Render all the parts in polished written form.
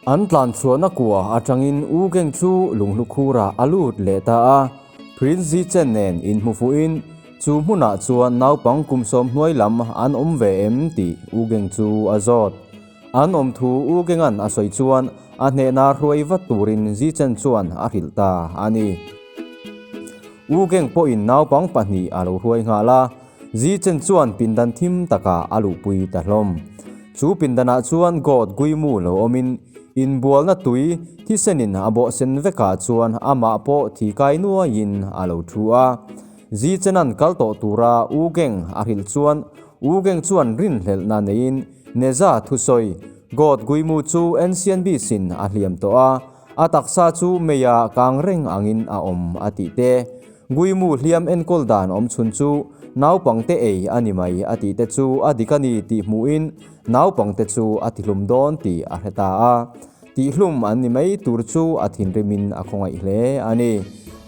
An tlan chhuahna kua atangin U Geng chu lunghlu khurah a lut leh ta a. Prince Zichen nen inhmu fuhin chu hmunah chuan naupang kum sawmhnuai lam an awm ve em tih U Geng chu a zawt. An awm thu U Genga'n a sawi chuan a hnehna hruai vat turin Zichen chuan a hrilh ta a ni. U Geng pawhin naupang pahnih a lo hruai nghal a, Zichen chuan pindan thim takah a luhpui ta hlawm. Chu pindanah chuan God Guimu lo awmin inbualna tui thisenin a bawh sen vekah chuan amah pawh thi kai nuaiin a lo thu a. Zichena'n kal tawh tura U Geng a hrilh chuan U Geng chuan rinhlelhna neiin Neza thusawi God Guimu chu Ancient Beast-in a hliam tawh a, a taksa chu meia kang reng angin a awm a tih te. Guimu hliam enkawl dan awm chhun chu naupangte ei a ni mai a tih te chu a dik a ni tih hmuhin naupangte chu a tihlum dawn tih a hre ta a. Tihlum an ni mai tur chu a thinrimin a khawngaih hle a ni.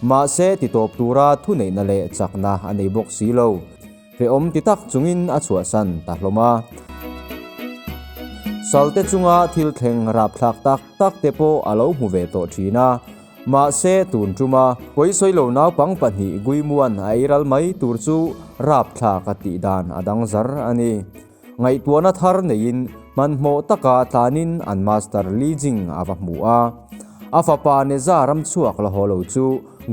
Mahse titawp tura thuneihna leh chakna a nei bawk si lo. Hrehawm ti tak chungin a chhuahsan ta hlawm a. Salte chunga thil thleng rapthlak tak tak te pawh a lo hmu ve tawh thin a. Mahse tun tuma pawisawi lo naupang pahnih Guimuan a eiral mai tur chu rapthlak a tih dan a dang zar a ni. Ngaihtuahna thar neiin hmanhmawh taka tlanin an master Li Jing a va hmu a. A fapa Neza ramchhuak la haw lo chu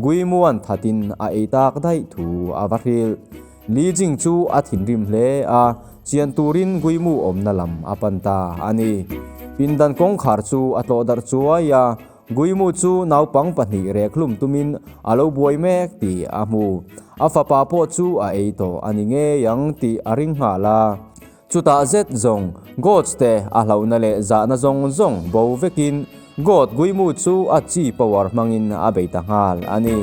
Guimuan thatin a ei tak daih thu a va hrilh. Li Jing chu a thinrim hle a, chian turin Guimu awmna lam a pan ta a ni. Pindan kawngkhar chu a tlawh darh chuai a, Guimu chu naupang pahnih rek hlum tumin a lo buai mek tih a hmu. A fapa pawh chu a ei tawh a ni ngei ang tih a ring nghal a. Chutah zet zawng Gods te a hlauhna leh zahna zawng zawng bo vekin God Guimu chu a chi power hmangin a bei ta nghal a ni.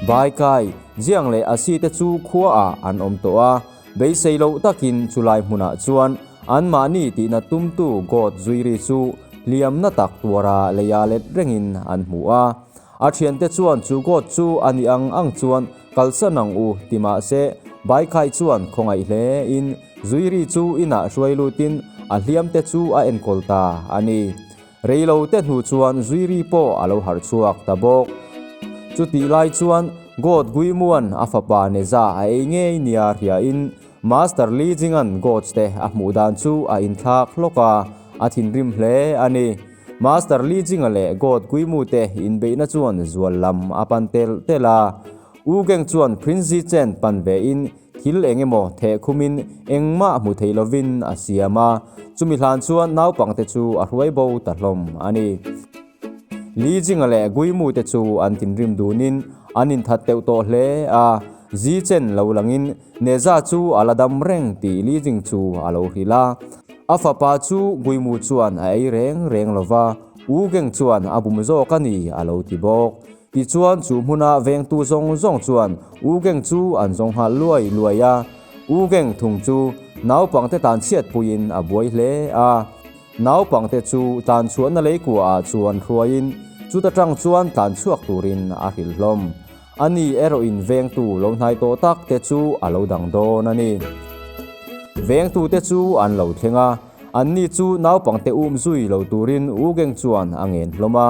Baikai, Jiang leh Asi te chu khuaah an awm tawh a, beisei loh takin chulai hmunah chuan anmahni tihna tumtu God Zuiri chu hliamna tak tuara leia let rengin an hmu a. A thiante chuan chu God chu a ni ang ang chuan kalsan ang u ti mahse Baikai chuan khawngaih hle in Zuiri chu inah hruai lutin a hliamte chu a enkawl ta a ni. Reilo te hnu chuan Zuiri pawh a lo harh chhuak ta bawk. Chutih lai chuan God Guimuan a fapa Neza a ei ngei nia hriain Master Li Jinga'n Gods te a hmuh dan chu a inthlak hlawk a, a thinrim hle a ni. Master Li Jinga leh God Guimu te inbeihna chuan zual lam a pan telh telh a. U Geng chuan Prince Zichen pan vein thil eng emaw theh khumin engmah hmu thei lovin a siam a, chumi hlan chuan naupangte chu a hruai bo ta hlawm a ni. Li Jinga leh Guimu te chu an thinrim dunin an inthat teuh tawh hle a, Zichen lo langin Neza chu a la dam reng tih Li Jing chu a lo hrilh a. A fapa chu Guimu chuan a ei reng reng lo va, U Geng chuan a bum zawk a ni a lo ti bawk. Tichuan chu hmuna vengtu zawng zawng chuan U Geng chu an zawng nghal luai luai a. U Geng thung chu naupangte tan chhiatpuiin a buai hle a. Naupangte chu tlan chhuahna leikuaah chuan hruaiin chuta tang chuan tlan chhuak turin a hrilh hlawm. Ani erawhin vengtu lo hnai tawh tak te chu a lo dang dawn a ni. Vengtute chu an lo thleng a, anni chu naupangte um zui lo turin U Geng chuan a ngen hlawm a.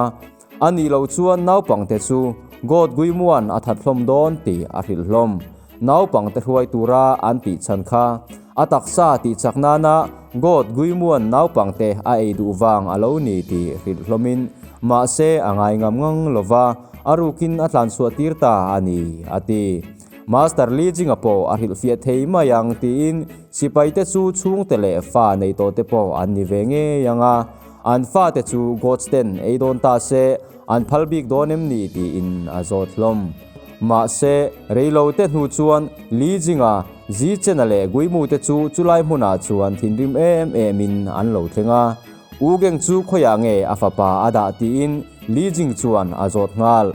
A nih loh chuan naupangte chu God Guimuan a that hlawm dawn tih a hrilh hlawm. Naupangte hruai tura an tih chhan kha a taksa tih chak nana God Guimuan naupangte a ei duh vang a lo ni tih hrilh hlawmin mahse a ngai ngam ngang lova a rukin a tlanchhuah tir ta a ni, a ti. Master Li Jinga pawh a hrilhfiah thei mai ang tiin sipaite chu chhungte leh fa nei tawhte pawh an ni ve ngei ang a. An fate chu Gods ten ei dawn ta se, an phal bik dawn em ni tiin a zawt hlawm. Mahse, reilo te hnu chuan Li Jinga, Zi Chena leh Guimu te chu chulai hmunah chuan thinrim em em in an lo thleng a. U Geng chu khawiah nge a fapa a dah tiin Li Jing chuan a zawt nghal.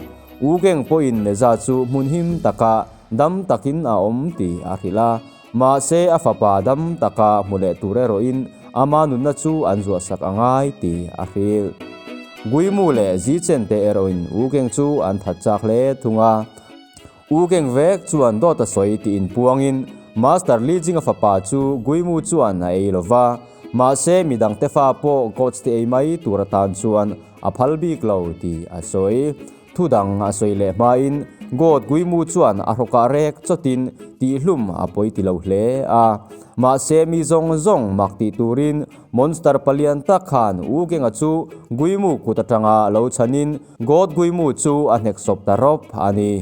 U Geng pawhin Neza chu hmun him taka dam takin a awm tih a hrilh a. Mahse, a fapa dam taka hmu leh tur erawhin ama nunna chu an zuahsak a ngai tih a hrilh. Guimu leh Zichen te erawhin U Geng chu an that chak hle thung a. U Geng vek chuan dawt a sawi tih inpuangin Master Li Jinga fapa chu Guimu chuan a ei lo va. Mahse midangte fa pawh gods te ei mai tur atan chuan a phal bik lo tih a sawi. Thu dang a sawi leh hmain God Guimu chuan a hrawkah rek chawtin tihhlum a pawi ti lo hle a. Mahse mi zawng zawng mak tih turin Monster palian tak khan U Genga chu Guimu kut atanga lo chhanin God Guimu chu a hneksawp ta rawp a ni.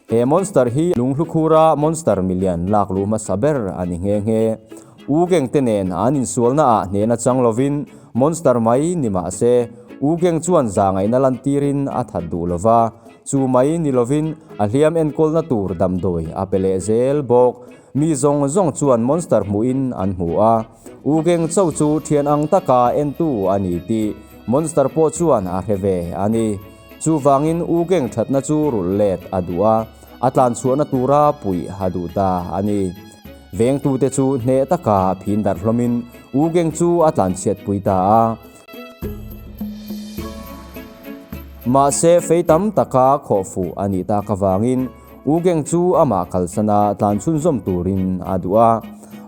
He Monster hi Lunghlukhura Monster milian lak luh hmasa ber a ni nghe nghe. U Geng te nen an insualna ah hnehna chang lovin Monster mai ni mah se, U Geng chuan zahngaihna lantirin a that duh lo va, chu mai ni lovin a hliam enkawlna tur damdawi a pe leh zel bawk. Mi zawng zawng chuan Monster hmuhin an hmu a, U Geng cho chu thian ang taka entu a ni tih Monster pawh chuan a hre ve a ni. Chuvangin U Geng thatna chu rulh let a duh a, a tlanchhuahna tura puih a duh ta a ni. Vengtute chu hneh taka phin darh hlawmin U Geng chu a tlanchhiatpui ta a. Mahse, fei tam taka khawh fuh a nih tak avangin U Geng chu amah kalsana tlan chhunzawm turin a duh a.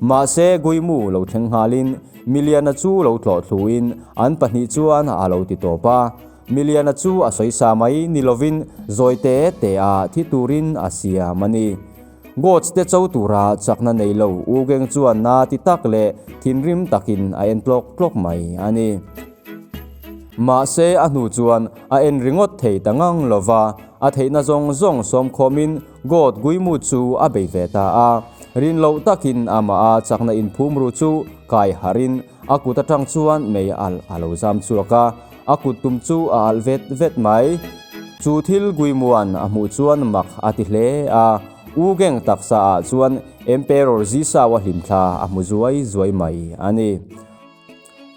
Mahse, Guimu lo thleng nghalin Miliana chu lo tlawh thluin an pahnih chuan a lo ti tawp a. Miliana chu a sawi sa mai ni lovin zawi te te a thi turin a siam a ni. Gods te cho tura chakna nei lo U Geng chuan na ti tak leh thinrim takin a en tlawk tlawk mai a ni. Mahse a hnu chuan a en ringawt thei ta ngang lo va, a theihna zawng zawng sawmkhawmin God Guimu chu a bei ve ta a. Rin loh takin amah a chakna inphumru chu kai harhin a kut atang chuan mei alh a lo zam chhuak a, A kut tum chu a alh vet vet mai. Chu thil Guimuan a hmuh chuan mak a ti hle a, U Geng taksa ah chuan Emperor Zisau a hlimthla a hmu zuai zuai mai a ni.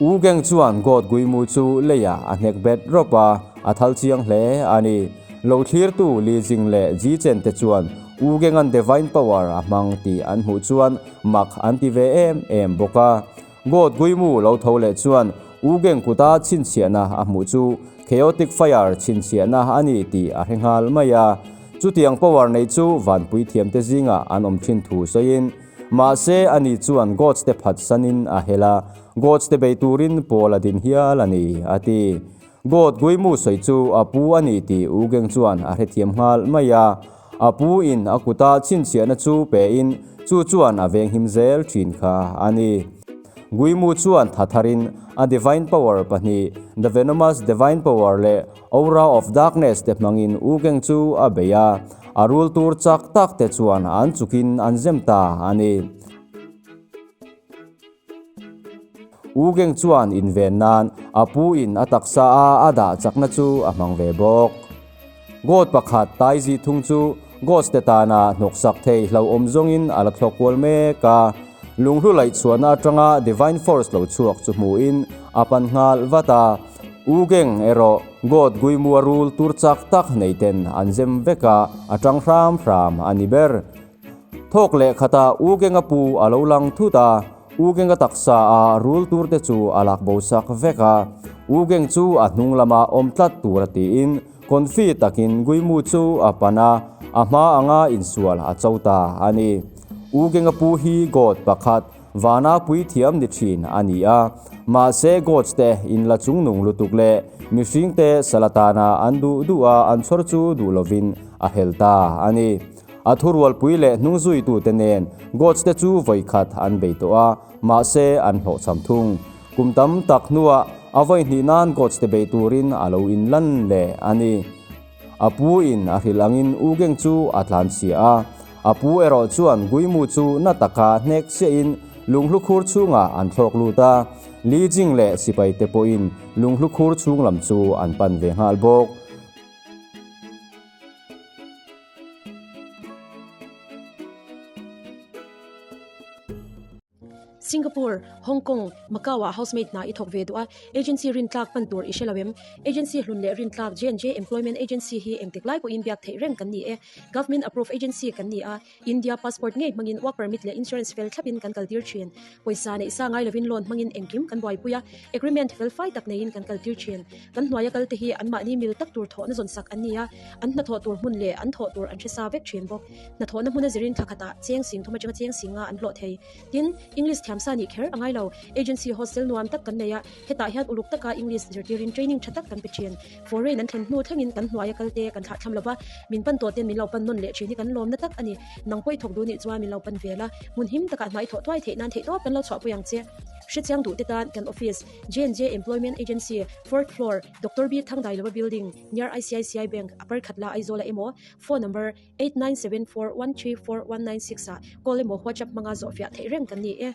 U Geng chuan God Guimu chu leiah a hnek bet rawp a, a thal chiang hle a ni. Lo thlirtu Li Jing leh Ji Chen te chuan U Genga'n Divine Power a hmang tih an hmuh chuan mak an ti ve em em bawk a. God Guimu lo tho leh chuan U Geng kuta chhinchhiahna a hmuh chu Chaotic Fire chhinchhiahna a ni tih a hre nghal mai a. Chutiang power nei chu vanpui thiamte zingah an awm thin thu sawiin, mahse ani chuan Gods te phatsanin a hel a, Gods te bei turin pawl a din hial a ni, a ti. God Guimu sawi chu a pu a ni tih U Geng chuan a hrethiam nghal mai a. A pu in a kuta chhinchhiahna chu pe in chu chuan a venghim zel thin kha a ni. Guimu chuan tha tharin a Divine Power pahnih, The Venomous Divine Power leh Aura of Darkness te hmangin U Geng chu a bei a, a rul tur chak tak te chuan an chukin an zem ta a ni. U Geng chuan inven nan a pu in a taksa a a dah chakna chu a hmang ve bawk. God pakhat Taizi thung chu Gods te tana hnawksak thei hlauhawm zawngin a la thlawk kual mek a. Lunghlu laih chhuahna atanga Divine Force lo chhuak chu hmuhin a pan nghal vat a. U Geng erawh God Guimua rul tur chak tak nei ten an zem vek a, a tang hram hram a ni ber. Thawk leh khatah U Genga pu a lo lang thut a, U Genga taksa a rul tur te chu a lak bo sak vek a. U Geng chu a hnung lama awm tlat tur a tiin confi takin Guimu chu a pan a, a hma anga insual a cho ta a ni. U Genga pu hi God pakhat vana puithiam ni thin a ni a, mahse Gods te inla chungnung lutuk leh mihring te salatana an duh duh a an chhawr chu duh lovin a hel ta a ni. A thurualpui leh hnungzuitute nen Gods te chu vawi khat an bei tawh a, mahse an hlawhchham thung. Kum tam tak hnuah a vawi hnih nan Gods te bei turin a lo inlan leh a ni. A pu in a hrilh angin U Geng chu a tlan chhia a, a pu erawh chuan Guimu chu na taka hnek chiahin lunghlu khur chhungah an thlawk lut a, Li Jing leh sipai te pawhin lunghlu khur chhung lam chu an pan ve nghal bawk. Singapore, Hong Kong, Macau ah housemaid hna i thawk ve duh a, agency rintlak hman tur i hre lo em? Agency hlun leh rintlak J&J Employment Agency hi engtik lai pawhin biak theih reng kan ni e. Government approved agency kan ni a, India passport ngei hmangin work permit leh insurance fel thlapin kan kaltir thin. Pawisa neih sa ngai lovin loan hmangin engkim kan buaipui a, agreement fel fai tak neiin kan kaltir thin. Kan hnuaia kalte hi anmahni mil tak tur thawhna zawn sak an ni a, an hnathawh tur hmun leh an thawh tur an hre sa vek thin bawk. Hnathawhna hmuna zirin thla khatah cheng sing thum atanga cheng sing nga an hlawh thei. Tin, English thiam. sa nih kher a ngai lo. Agency hostel nuam tak kan nei a, hetah hian uluk taka English zirtirin training tha tak kan pe thin. Foreign an thlen hnu thlengin kan hnuaia kal te kan thlahthlam lo va, min pan tawh ten min lo pan nawn leh thin hi kan lawmna tak a ni. Nang pawh i thawk duh nih chuan min lo pan vel a, hmun him takah hna i thawh tuai theih nan theihtawp kan lo chhuahpui ang che. Hrechiang duh te tan kan office, J&J Employment Agency, Fourth Floor, Doctor B Thangdailova Building, near ICICI Bank, Upper Khatla, Aizawl-ah emaw, phone number, 8974134196 ah call emaw WhatsApp hmanga zawhfiah theih reng kan ni e.